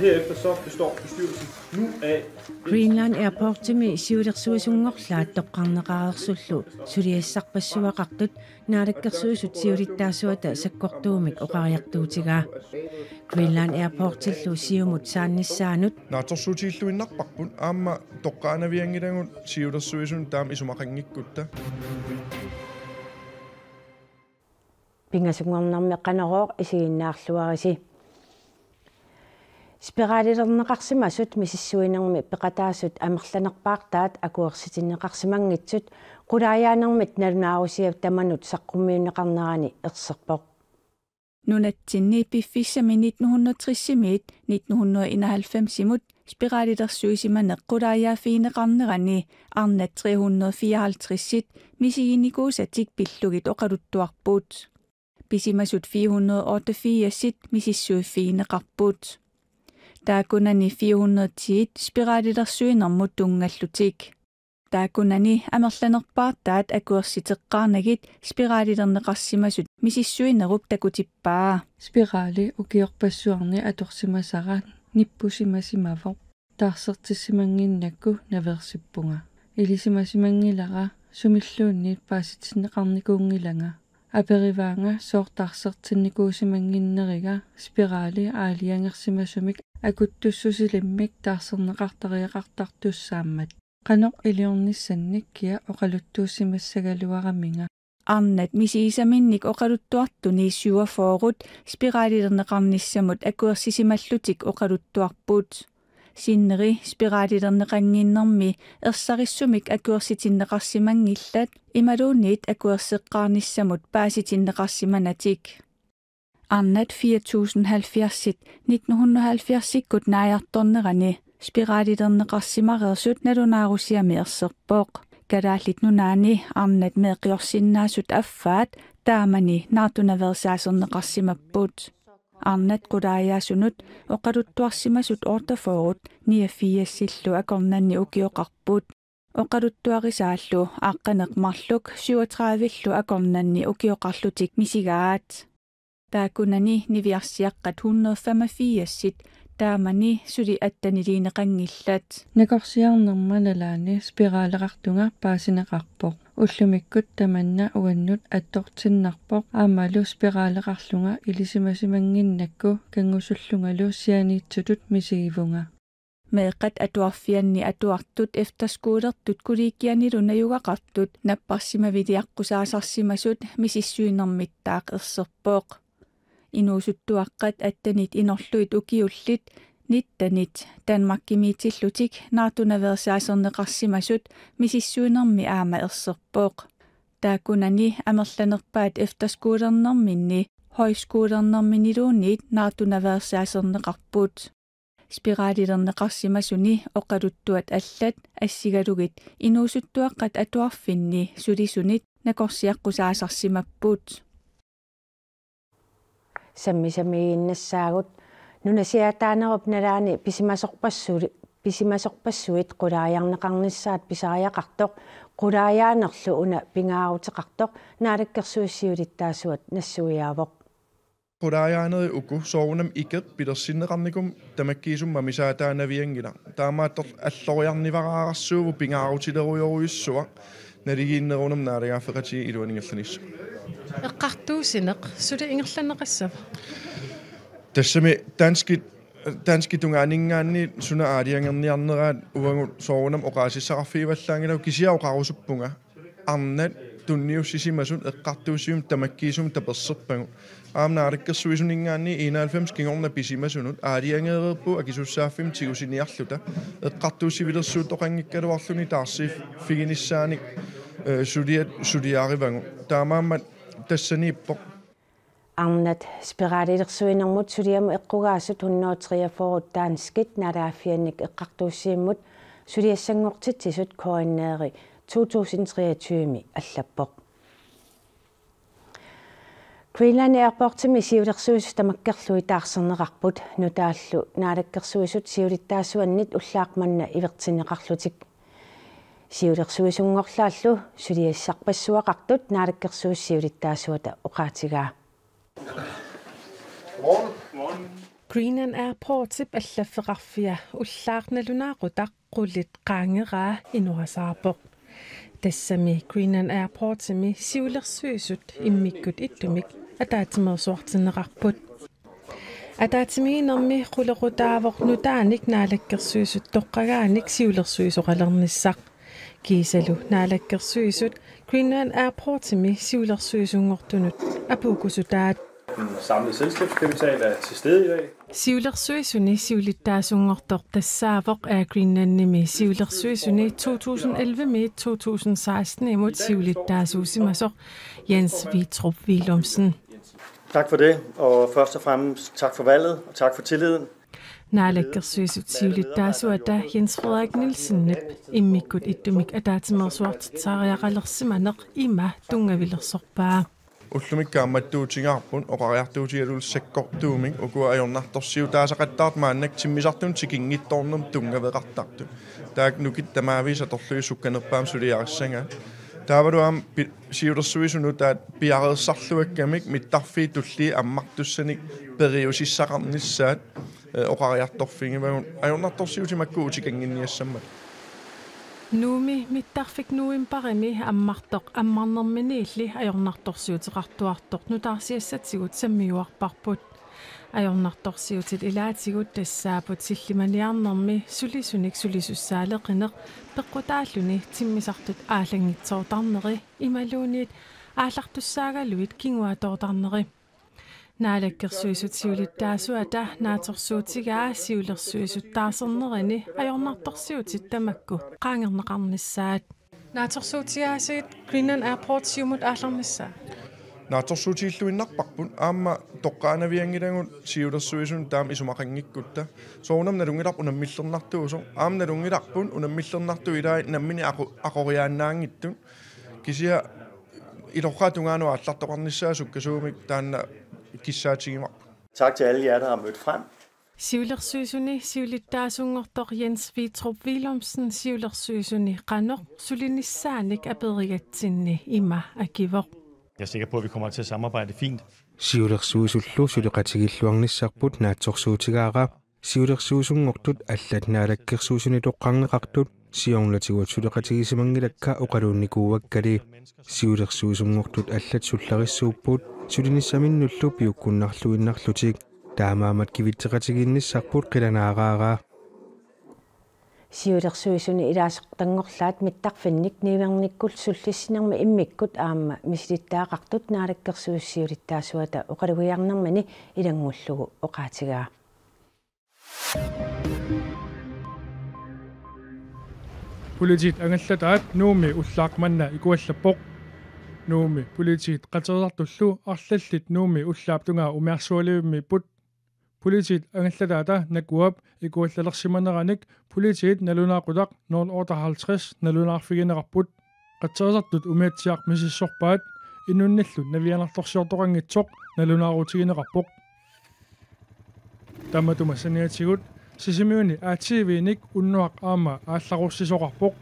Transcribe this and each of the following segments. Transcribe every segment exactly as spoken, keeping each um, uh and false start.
Herefter så består bestyrelsen nu af Greenland Airportimi siulersuisunngorlaat toqqarneqareersullu suliassarpassuaqartut Naalakkersuisut siulittaasuata sakkortuumik oqariartuutigaa. Greenland Airportillu siumut saannissaanut naatsorsuutigilluinnarparput aamma toqqaanavianngilagut siulersuisunut taama isumaqanngikkutta. Pingasunngornermi Qanorooq isiginnaarluarisi. Spiralilerneqarsimasut misissuinermi peqataasut amerlanerpaartaat akuersitinneqarsimanngitsut qulaajaanermit nalunaarusiat tamanut saqqummiunneqarnerani erserpoq. Nunatsinni piffissami nitten hundrede tressimiit nitten hundrede enoghalvfemsimut spiralilersuisimaneq qulaajaaffigineqarnerani arnat tre hundrede fireoghalvtredsit misiginikuusatik pillugit oqaluttuarput. Pisimasut fire hundrede otteogfirsit misissuiffigineqarput. Taakkunani fire hundrede tiit spiralilersuinermut tunngallutik. Taakkunani amerlanerpaartaat akuersiteqqaarnagit spiralilerneqarsimasut misissuinerup takutippaa. Spirali ukiorpassuarni atorsimasara nippusimasimavoq. Taarsertissimannginnakku naveersippunga. Ilisimasimanngilanga sumilluunniit paasitinneqarnikuunngilanga. Aperivaanga sooq taarsertinnikuusimannginneriga spirali aalajangersimasumik akuttussusilimmik taarserneqartariaqartartussaammat. Qanoq iliornissannik kia oqaluttuussimassagaluaraminga. Arnat misigisaminnik oqaluttuartuni syvogfyrret spiralilerneqarnissamut akuersisimallutik oqaluttuarput. Sinneri spiralilerneqannginnermi ersarissumik akuersitinneqarsimanngillat imaluunniit akuerseqqaarnissamut paasitinneqarsimanatik. Arnat fire tusind halvfjerdsit nitten hundrede halvfjerdsikkut naajartornerani spiralilerneqarsimareersut nalunaarusiami erserpoq. Kalaallit Nunaanni arnat meeqqiorsinnaasut affaat taamani naartunaveersaaserneqarsimapput. Arnat qulaajaasunut oqaluttuarsimasut otteogfyrret niogfirsillu akornanni ukioqarput. Oqaluttuarisaallu aqqaneq-marluk syvogtredivellu akornanni ukioqarlutik misigaat. Taakkunani niviarsiaqqat hundrede femogfirsit taamani suli atteniliineqanngillat. Nakorsiarnerma nalaani spiraleqartunga paasineqarpoq. Ullumikkut tamanna uannut attortinnarpoq aammalu spiraleqarlunga ilisimasimannginnakku kanngusullungalu sianiitsutut misigivunga. Meeqqat atuarfianni atuartut efterskolertut kollegianilu najugaqartut napparsimaviliaqqusaasarsimasut misissuinermittaaq erserpoq. Inuusuttuaqqat attenit inorlugit ukiullit nittenit Danmarkimiitillutik naartunaveersaaserneqarsimasut misissuinermi aamma erserpoq. Taakkunani amerlanerpaat efterskolernerminni højskolernerminiluunniit naartunaveersaaserneqarput. Spiralilerneqarsimasuni oqaluttuat allat assigalugit inuusuttuaqqat atuarfinni sulisunit nakorsiaqqusaasarsimapput. Sammisamiiginnassaagut. Nunasiaataanerup nalaani pisimasorpassuli-, pisimasorpassuit qulaajarneqarnissaat pisariaqartoq, qulaajaanerlu una pingaaruteqartoq Naalakkersuisut siulittaasuat nassuiaavoq. Qulaajaanerit uku soorunami ikeq pilersinneqarnikkut tamakkiisumik mamisaataanavianngilaq. Taamaattorli alloriarnivaraaqqassuuvoq pingaarutilerujorujussuaq naligiinnerunermut naalagaaffeqatigiit iluani ingerlanissamut. Eqqartuussineq suli ingerlanneqassava? Tassami danskit, danskit tungaaninngaanniit suna aalajangerniarneraat uagut soorunami oqaasissaqarfigivallaanngilagut, kisianni oqarusuppunga arnat tunniussisimasut eqqartuussivimmi tamakkiisumik taperserpagut. Aamma Naalakkersuisuninngaanniit enoghalvfems kingorna pisimasunut aalajangereerpugut akisussaaffimmik tigusiniarluta. Eqqartuussivilersuuttoqanngikkaluarluni taarsiiffiginissaanik, eh, suliat suliarivagut. Taamaammat tassaniippoq. Arnat spiralilersuinermut suliamut eqqugaasut hundrede treogfyrre danskit naalagaaffiannik eqqartuussivimmut suliassanngortitsisut K N R-i to tusind treogtyve-mi allappoq. Greenland Airportimi siulersuisut tamakkerlugit taarserneqarput, nutaallu Naalakkersuisut siulittaasuannit ullaaq manna ivertinneqarlutik. Siulersuisunngorlaallu suliassarpassuaqartut Naalakkersuisut siulittaasuata oqaatigaa. Greenland Airportip allaffeqarfia ullaaq nalunaaqutaq qulit qaangeraa inuasaarpoq. Tassami Greenland Airportimi siulersuisut immikkut ittumik ataatsimeersuartinneqarput. Ataatsimiinnermi qulequtaavoq nutaanik naalakkersuisut toqqagaanik siulersuisoqalernissaq. Kiisalu naalakkersuisut Greenland Airportimi siulersuisunngortunut apuukkusutaat. Den samlede selskabskapital er til stede i dag. Siulersuisuni siulittaasunngortoq tassaavoq Air Greenlandimi siulersuisuni to tusind elleve-miit to tusind seksten-imut siulittaasuusimasoq Jens Vitrup Willumsen. Tak for det, og først og fremmest tak for valget, og tak for tilliden. Naalakkersuisut siulittaasuata Jens Frederik Nielsenip immikkut ittumik ataatsimeersuartitseriaqalersimaneq ima tunngavilersorpaa. Ullumikkut kaammattuutigaarput oqariartuutigalugu sakkortuumik ukua ajornartorsiutaasaqattaartut maannakkut timmisartunut tikinngitsoornermut tunngaveqartartut. Taakku nukittamaavisa torluisukkanerpaam suliarissanga. Taavalu aamma pi-, siulersuisunut taat piareersarluakkamik mittarfiit tulliit ammartussanik periusissaqarnissaat, eh, oqariartorfigivagut ajornartorsiutit makku utikannginniassammat. Nuummi mittarfik novembarimi ammartoq ammarnerminiilli ajornartorsiuteqartuartoq nutaarsiassatigut sammiuarparput. Ajornartorsiutit ilaatigut tassaapput sillimaniarnermi sulisunik sulisussaaleqineq peqqutaalluni timmisartut aallanngitsoortarneri imaluunniit aallartussaagaluit kinguaattoortarneri. Naalakkersuisut siulittaasuata naatsorsuutigaa siulersuisut taarsernerini ajornartorsiutit tamakku qaangerneqarnissaat. Naatsorsuutigaasiit Greenland Airport siumut aallarnissaa? Naatsorsuutigilluinnarparput aamma toqqaannavianngilagut siulersuisunut taama isumaqanngikkutta. Soorunami nalunngilarput unammillernartuusoq, aamma nalunngilarput unammillernartut ilaat nammineq aqu-, aquriaannaanngitsut. Kisianni ilorraap tungaanut aallartoqarnissaa sukkasuumik taanna kissaatigivarput. Tak til alle jer, der har mødt frem. Siulersuisuni siulittaasunngortoq Jens Vitrup Willumsen siulersuisuni qanoq sulinissaanik aperigatsinni ima akivoq. Jeg er sikker på, at vi kommer til at samarbejde fint. Siulersuisullu suleqatigilluarnissarput naatsorsuutigaara. Siulersuisunngortut allat naalakkersuisuni toqqarneqartut siornatigut suleqatigisimanngilakka oqaluunnikuuakkali. Siulersuisunngortut allat sullarissuupput sulinissaminnullu piukkunnarluinnarlutik. Taamaammat kivitseqatigiinnissarput qilanaaraara. Siulersuisuni ilaasortanngorlaat mittarfinnik niuernikkullu sullissinermi immikkut aamma misilittagaqartut naalakkersuisut siulittaasuata oqalugiarnermini ilanngullugu oqaatigaa. Politiit angallataat Nuummi ullaaq manna ikuallappoq. Nuummi politiit qaterisartullu arlallit Nuummi ullaap tungaa umiarsualivimmiipput. Politiit angallataata Nakuap ikuallalersimaneranik politiit nalunaaqutaq nul otteoghalvtreds nalunaarfigineqarput. Qaterisartut umiatsiaq misissorpaat, inunnillu navianartorsiortoqanngitsoq nalunaarutigineqarpoq. Tamatuma saniatigut Sisimiuni A T V-nik unnuaq aamma aallarussisoqarpoq.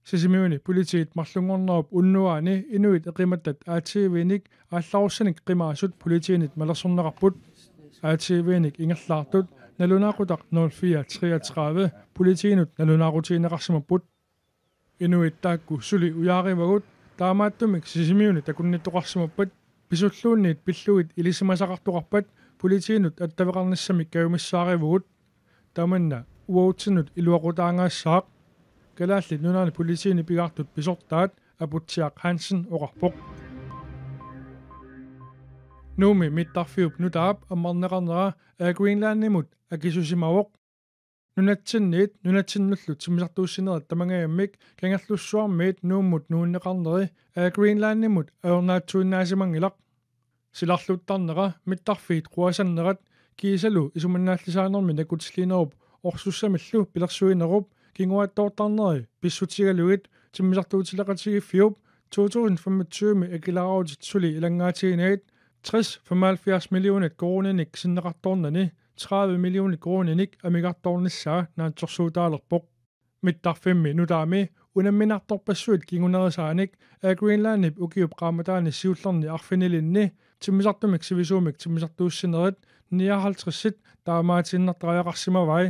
Sisimiuni politiit marlunngornerup unnuaani inuit eqimattat A T V-nik aallarussanik qimaasut politiinit malersorneqarput. A T V-nik ingerlaartut nalunaaqutaq nul fire treogtredive politiinut nalunaarutigineqarsimapput. Inuit taakku suli ujaarivagut, taamaattumik Sisimiuni takunnittoqarsimappat, pisulluunniit pillugit ilisimasaqartoqarpat politiinut attaveqarnissamik kajumissaarivugut. Tamanna uatsinnut iluaqutaangaassaaq. Kalaallit Nunaanni politiini pigaartut pisortaat Aputsiaq Hansen oqarpoq. Nuummi mittarfiup nutaap ammarneqarnera Air Greenlandimut akisusimavoq. Nunatsinniit nunatsinnullu timmisartuussinerit tamangajammik Kangerlussuarmiit Nuummut nuunneqarneri Air Greenlandimut ajornaatsuinnaasimanngilaat. Silarluttarnera, mittarfiit quasannerat kiisalu isumannaallisaanermi nakutilliinerup orsussamillu pilersuinerup kinguaattoortarneri pissutigalugit timmisartuutileqatigiiffiup to tusind femogtyve-mi akilerarutit suli ilanngaatiginagit tres komma halvfjerds millionit koruuninik sinneqartoornani tredive millionit koruuninik amigartoornissaa naatsorsuutaalerpoq. Mittarfimmi nutaami unamminartorpassuit kingunerisaanik Air Greenlandip ukiup qaammataani siullerni arfinilinni timmisartumik sivisuumik timmisartuussinerit Nioghalvtredsit taamaatiinnartariaqarsimavai.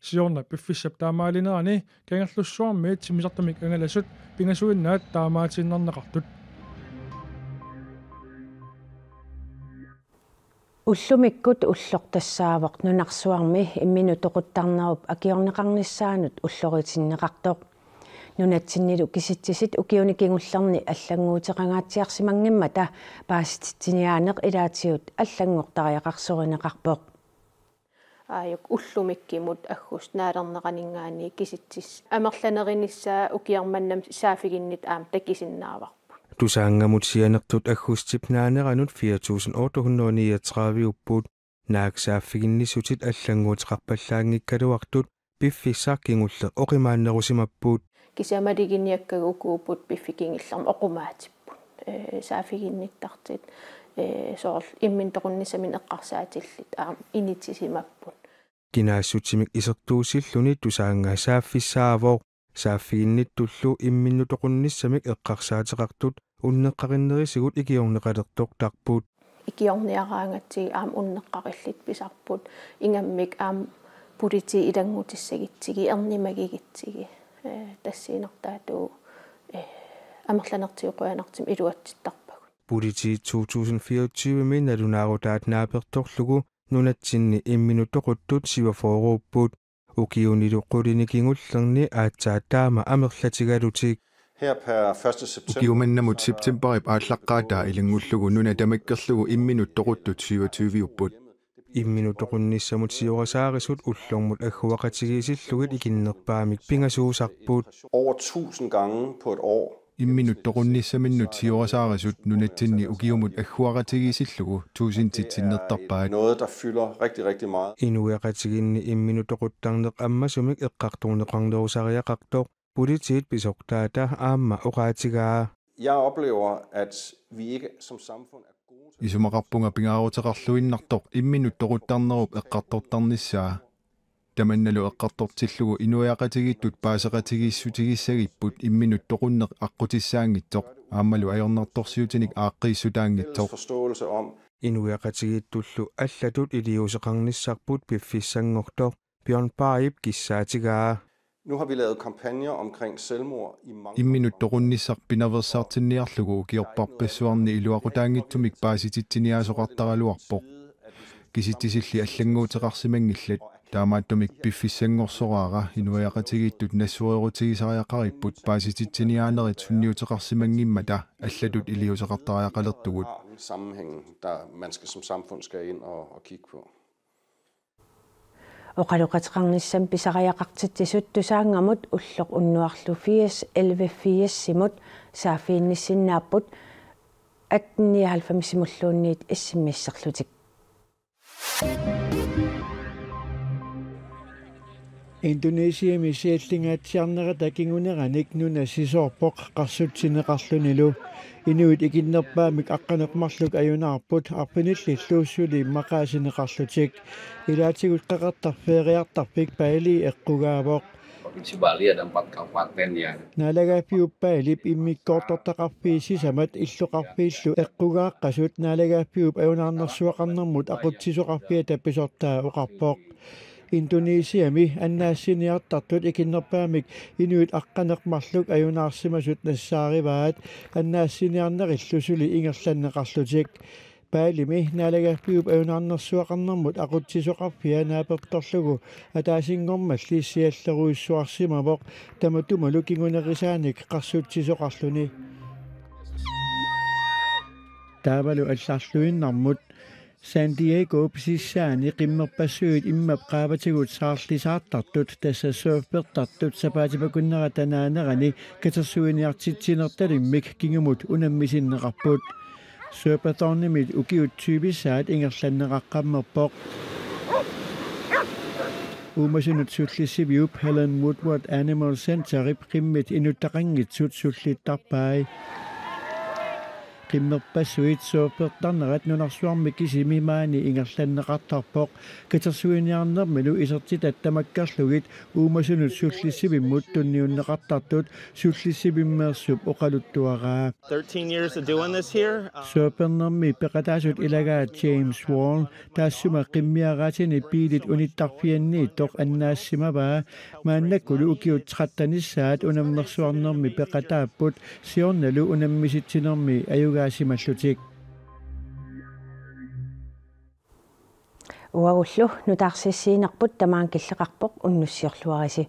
Siorna piffissap taamaalinerani Kangerlussuarmiit timmisartumik angalasut pingasuinnaat taamaatiinnarneqartut. Ullumikkut ulloq tassaavoq nunarsuarmi imminut toquttarnerup akiorneqarnissaanut ulloritinneqartoq. Nunatsinnilu kisitsisit ukiuni kingullerni allannguuteqangaatsiarsimanngimmata paasititsiniaaneq ilaatigut allanngortariaqarsorineqarpoq. Aajuku ullumikkimut aggustip naalerneraninngaanniit kisitsit amerlanerinissaat ukioq manna saaffiginnittoq aamma takusinnaavarput. Tusaanngamut sianertut aggustip naaneranut fire tusind otte hundrede niogtredive-upput. Naak saaffiginnissutit allannguuteqarpallaanngikkaluartut piffissaq kingulleq oqimaannerusimapput. Kisianni maluginiakkagut ukuupput piffissap kingullermi oqimaatipput. Ee, saaffiginnittartut, ee, soorlu imminut toqunnissaminut eqqarsaatillit aamma inissisimapput. Kinaassutsimik isertuussilluni Tusaannga saaffissaavoq. Saaffiginnittullu imminut toqunnissamik eqqarsaateqartut unneqqarinnerisigut ikiorneqalertortarput. Ikiorniaraangatsigit aamma unneqqarillit pisarput, ingammik aamma politiit ilanngutissagutsigit, ernumagigutsigit, ee, tassaaginnartaatigut, ee, amerlanertigut qujanartumik iluatsittarpagut. Politiit to tusind fireogtyve-mi nalunaarutaat naapertorlugu nunatsinni imminut toquttut syvogfyrre-upput. Ukiunilu qulini kingullerni aatsaat taama amerlatigalutik. Her per første september. Ukiup mannamut septemberip aallaqqaataa ilanngullugu nuna tamakkerlugu imminut toquttut syvogtyve-upput. Imminut toqunnissamut siorasaarissut ullormut agguaqatigiissillugit ikinnerpaamik pingasuusarput. Over tusind gange på et år. Imminut toqunnissaminnut siorasaarissut nunatsinni ukiumut agguaqatigiissillugu tuusindit sinnertarpaat. Noget, der fylder rigtig, rigtig meget. Inuiaqatigiinni imminut toquttarneq ammasumik eqqartorneqarnerusariaqartoq politiit pisortaata aamma oqaatigaa. Jeg oplever, at vi ikke som samfund er gode til. Isumaqarpunga pingaaruteqarluinnartoq imminut toquttarnerup eqqartortarnissaa. Tamannalu eqqartortillugu inuiaqatigiittut paaseqatigiissutigissagipput imminut toqunneq aqqutissaanngitsoq aammalu ajornartorsiutinik aaqqiissutaanngitsoq. Forståelse om. Inuiaqatigiittullu allatut iliuuseqarnissarput piffissanngortoq Bjørn Baip kissaatigaa. Nu har vi lavet kampagner omkring selvmord i mange. Imminut toqunnissaq pinaveersaartinniarlugu ukiorpassuarni iluaqutaanngitsumik paasititsiniaasoqartaraluarpoq. Kisitsisilli allannguuteqarsimanngillat. Taamaattumik piffissanngorsoraara inuiaqatigiittut nassuerutigisariaqaripput paasititsiniaanerit sunniuteqarsimanngimmata allatut iliuuseqartariaqalertugut. Sammenhængen, der man skal som samfund skal ind og, og kigge på. Oqaloqateqarnissamut pisariaqartitsisut Tusaanngamut ulloq unnuarlu firs elleve firsimut saaffiginnissinnaapput atten nioghalvfemsimulluunniit S M S-erlutik. Indonesiami siallingaatsiarnerata kinguneranik nuna sisoorpoq qarsutsineqarlunilu. Inuit ikinnerpaamik aqqaneq-marluk ajunaarput arfinillillu suli maqaasineqarlutik. Ilaatigut qeqertarfeeriartarfik Bali eqqugaavoq. Provinsi Bali ada empat kabupaten yang. Naalagaaffiup Balip immikkoortortaqarfiit sisamat illoqarfiillu eqqugaaqqasut naalagaaffiup ajunaarnersuaqarnermut aqutsisoqarfiata pisortaa oqarpoq. Indonesiami annaassiniartartut ikinnerpaamik inuit aqqaneq-marluk ajunaarsimasut nassaarivaat annaassiniarnerillu suli ingerlanneqarlutik. Balimi naalagaaffiup ajunaarnersuaqarnermut aqutsisoqarfia naapertorlugu ataasinngormalli siallerujussuarsimavoq tamatumalu kingunerisaanik qarsutsisoqarluni. Taavalu allarluinnarmut San Diego pisissaani qimmerpassuit immap qaavatigut saarlisaartartut tassa surfertartut sapaatip akunnerata naanerani katersuiniartitsinertalimmik kingumut unammisinneqarput. Surfathonimit ukiut tyvisaat ingerlanneqaqqammerpoq. Uumasunut sullissiviup Helen Woodward Animal Centerip qimmit inuttaqanngitsut sullittarpai. Qimmerpassuit surfertarnerat nunarsuarmi kisimi maani ingerlanneqartarpoq. Katersuiniarnermilu isertitat tamakkerlugit uumasunut sullissivimmut tunniunneqartartut sullissivimmeersup oqaluttuaraa. thirteen years of doing this here. Uh, Surfernermi peqataasut ilagaat James Wall taassuma qimmiaraatini biilit unittarfianniittoq annaassimavaa. Maannakkulu ukiut trettenissaat unammersuarnermi peqataapput siornalu unammisitsinermi ajugaasimallutik. Uagullu nutaarsiassiinerput tamaanga killeqarpoq, unnussiorluarisi.